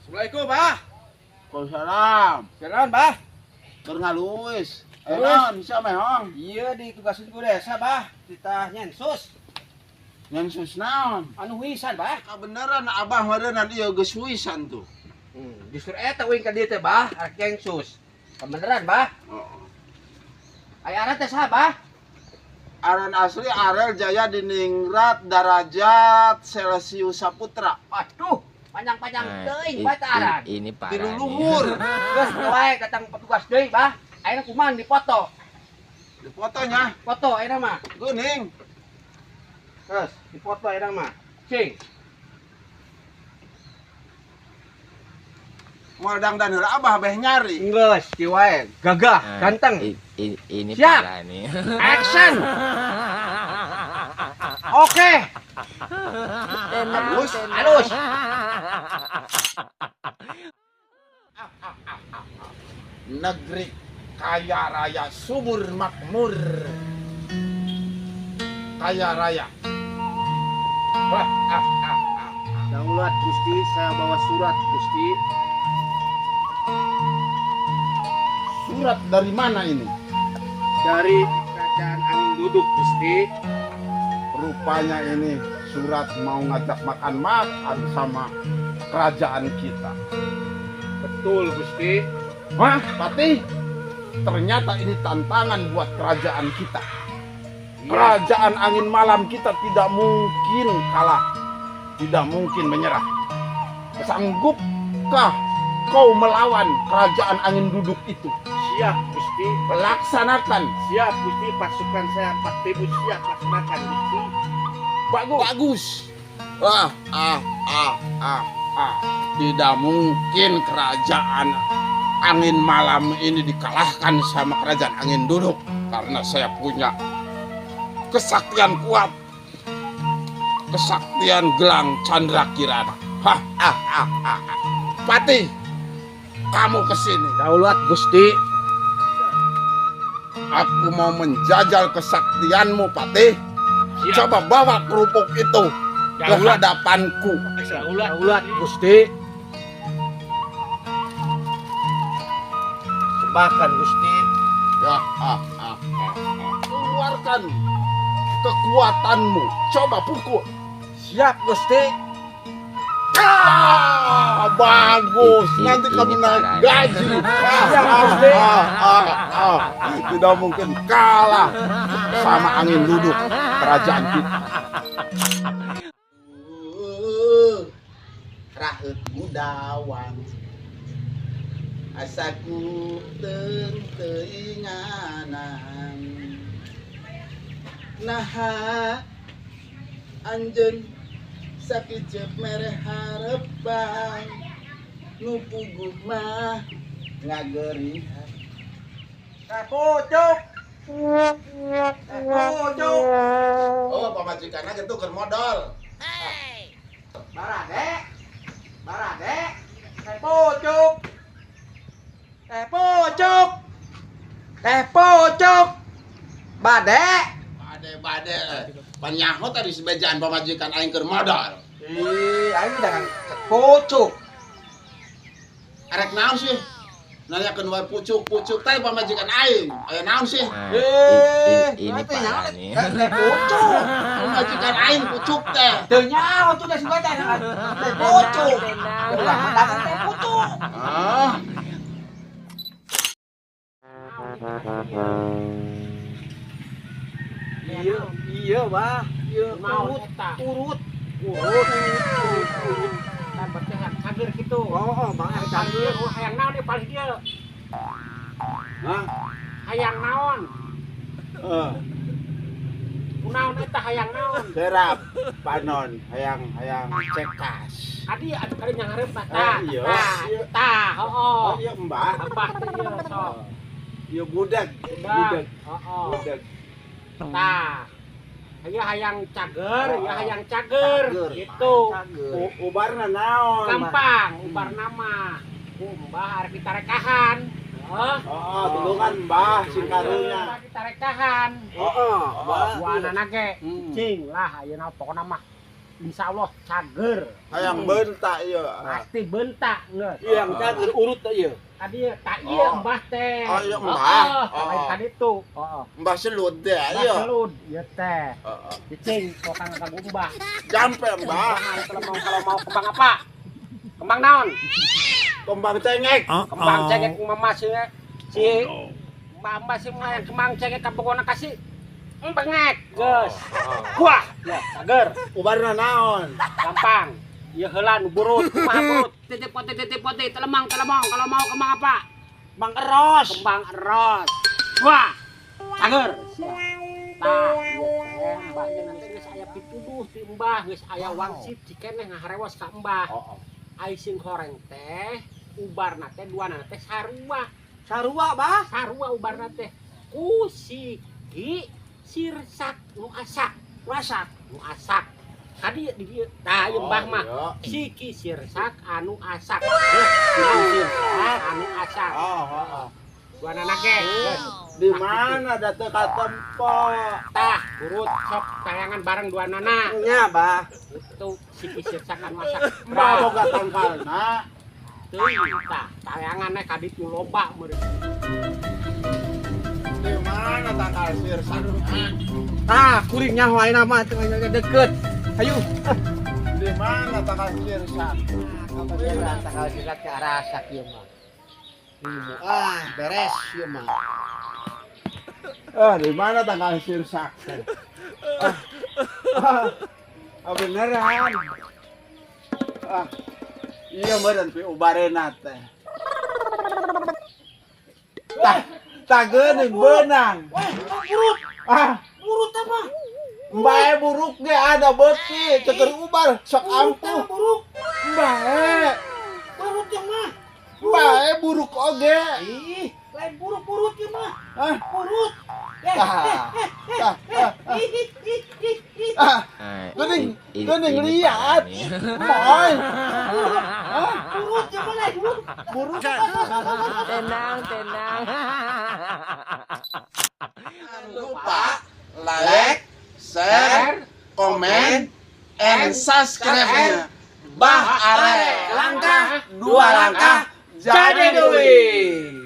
Assalamualaikum, Bah. Waalaikumsalam. Jalan, Bah. Keur ngaluis. Naon sia mehong? Iya, ditugasin ku desa, Bah. Titah nyensus. Nyensus naon? Anu huisan, Bah. Kabeneran abah meureunnan ieu geus huisan tuh. Justru eta uing ka dieu teh, Bah, arek nyensus. Kabeneran, Bah. Heeh. Aya aran teh saha, Bah? Aran asli Arel Jaya Diningrat Darajat Celsius Saputra. Aduh, panjang-panjang teuing bae teh aran. Ini parah. Di luhur. Geus wae datang petugas deui, Bah. Ayeuna kumaha dipoto? Dipotonya. Foto ayeuna mah. Geuning. Terus dipoto ayeuna mah. Cing. Moal dangdan heula abah beh nyari. Geus, kieu wae. Gagah, ganteng. Ini siap. Parah nih. Action. Oke. Halus. Halus. Negeri kaya raya, subur makmur. Kaya raya. Wah, ah, ah, ah. Daulat Gusti, saya bawa surat Gusti. Surat dari mana ini? Dari Kerajaan Angin Duduk, Gusti. Rupanya ini surat mau ngajak makan-makan sama kerajaan kita. Betul, Gusti. Wah, Patih. Ternyata ini tantangan buat kerajaan kita. Ya. Kerajaan Angin Malam kita tidak mungkin kalah. Tidak mungkin menyerah. Sanggupkah kau melawan kerajaan Angin Duduk itu? Siap, Gusti. Laksanakan. Siap, Gusti. Pasukan saya 4.000 siap laksanakan, Gusti. Bagus. Bagus. Ah, ah, ah, ah, ah. Tidak mungkin kerajaan Angin Malam ini dikalahkan sama kerajaan Angin Duduk. Karena saya punya kesaktian kuat. Kesaktian gelang Chandra Kirana. Hah, ah, ah, ah. Patih, kamu kesini. Daulat, Gusti. Aku mau menjajal kesaktianmu, Patih. Siap. Coba bawa kerupuk itu ke hadapanku. Daulat, daulat, Gusti. Sebakan, Gusti. Ya, ah, ah, ah, ah. Keluarkan kekuatanmu. Coba pukul. Siap, Gusti. Ah, bagus. Nanti kamu naik gaji. Ah, ah, ah, ah. Tidak mungkin kalah sama Angin Duduk kerajaan kita. Raheut gudawang asaku teuinganan. Naha anjeun sakiceup mere harepan nu puguh mah ngagerihan. Teh pucuk. Teh pucuk. Oh, pamajikanna kitu keur modal. Barade. Barade. Teh pucuk. Teh pucuk. Teh pucuk. Bade. Bade bade. Panyaho tadi sebejaan pamajikan aing keur modal. Ih, aing dagang pucuk. Arek naon sih? Nanyakeun wae pucuk-pucuk teh pamajikan aing. Aya naon sih? Ini parah nih. Teh pucuk. Pamajikan aing pucuk teh. Teu nyaho tuh teh suka teh. Teh pucuk. Urang mah dagang teh pucuk. Ah. Iya, iya, Bah. Iya, urut, urut. Urut, urut. Kan berarti hayang cager gitu. Oh, Bang, cager. Oh, hayang naon ieu paling dieu? Hah? Hayang naon? Heeh. Kunaon eta hayang naon? Serap panon hayang hayang cekas. Adi atuh kali nyanghareup mah tah. Iya. Tah, heeh. Oh, iya Mbah. Abah teh ieu sok. Iya budak, budak. Heeh. Budak. Tah. Ieu hayang cager, ieu hayang cager gitu. Ubarna naon? Gampang, ubarna mah. Ku Mbah arek ditarekahan. Heeh. Oh, tulungan Mbah sing karunya. Mbah ditarekahan. Heeh, Buanana ge. Cing lah ayeuna pokona mah. Insyaallah cager. Hayang bentak ieu. Pasti bentak geus. Iya, yang cager urut teh ieu. Tadi tak iya Oh. Mbah teh. Oh, iya, Mbah. Heeh, Oh. lain tadi tuh. Heeh. Mbah selud deh Mbah ieu. selud ieu teh. Heeh. Cicing kokang kanggo Mbah. Jampe Mbah. Kalau mau kembang apa? Kembang naon? Kembang cengek. Kembang cengek mama si si Mbah Mbah si yang kembang cengek kabogona kasih bengek geus. Wah, ya cager. Ubarna naon? Gampang. Ya heula nu burut, kumaha burut? Titik pote titik pote telemang telemong kalau mau kembang apa? Kembang eros. Kembang eros. Wah, cager. Tah, ieu teh Mbah teh nanti geus aya pituduh ti Mbah, geus aya wangsit dikeneh ngaharewos ka Mbah. Ai sing horeng teh ubarna teh duana teh sarua. Sarua, Bah. Sarua ubarna teh ku siki sirsak nu asak, Masak. Nu asak. Tadi di dieu tah ieu Mbah mah iya. siki sirsak anu asak. Siki sirsak anu asak. Oh, oh, oh. Duanana ge. Geus. Di mana da teu katempo? Tah, burut sok tayangan bareng duanana. Nya, Bah. Itu siki sirsak anu asak. Mbah boga tangkalna. Teuing tah, tayangan ka ditu loba meureun. Di mana tangkal sirsak? Tah, kuring nyaho ayeuna mah teu deket. Hayu. Di mana tangkal sirsak? Kabageran tangkal sirsak ke arah asak ieu mah. Ah, beres ieu mah. Ah, di mana tangkal sirsak? Ah, ah, ah, beneran. Ah, iya meureun pi ubarena teh. Tah, tah geuning beunang. Wah, burut. Ah, Burut apa? Mbae buruk ge ada beuki, ceker ubar sok ampuh. Buruk. Mbae, Burut ya mah. mbae buruk oge. Ih, lain buruk burut ya mah. Ah, Burut. Eh, ah, ah, ah, ah. ih, ih, ih, ih, ih. Ah, Ah, geuning, geuning ini lihat. parah nih. Moy. Burut ya mah lain buruk. Buruk. Tenang, tenang. Lupa like, share, komen, and subscribe. Bah Arek. Langkah, Dua langkah, jadi duit.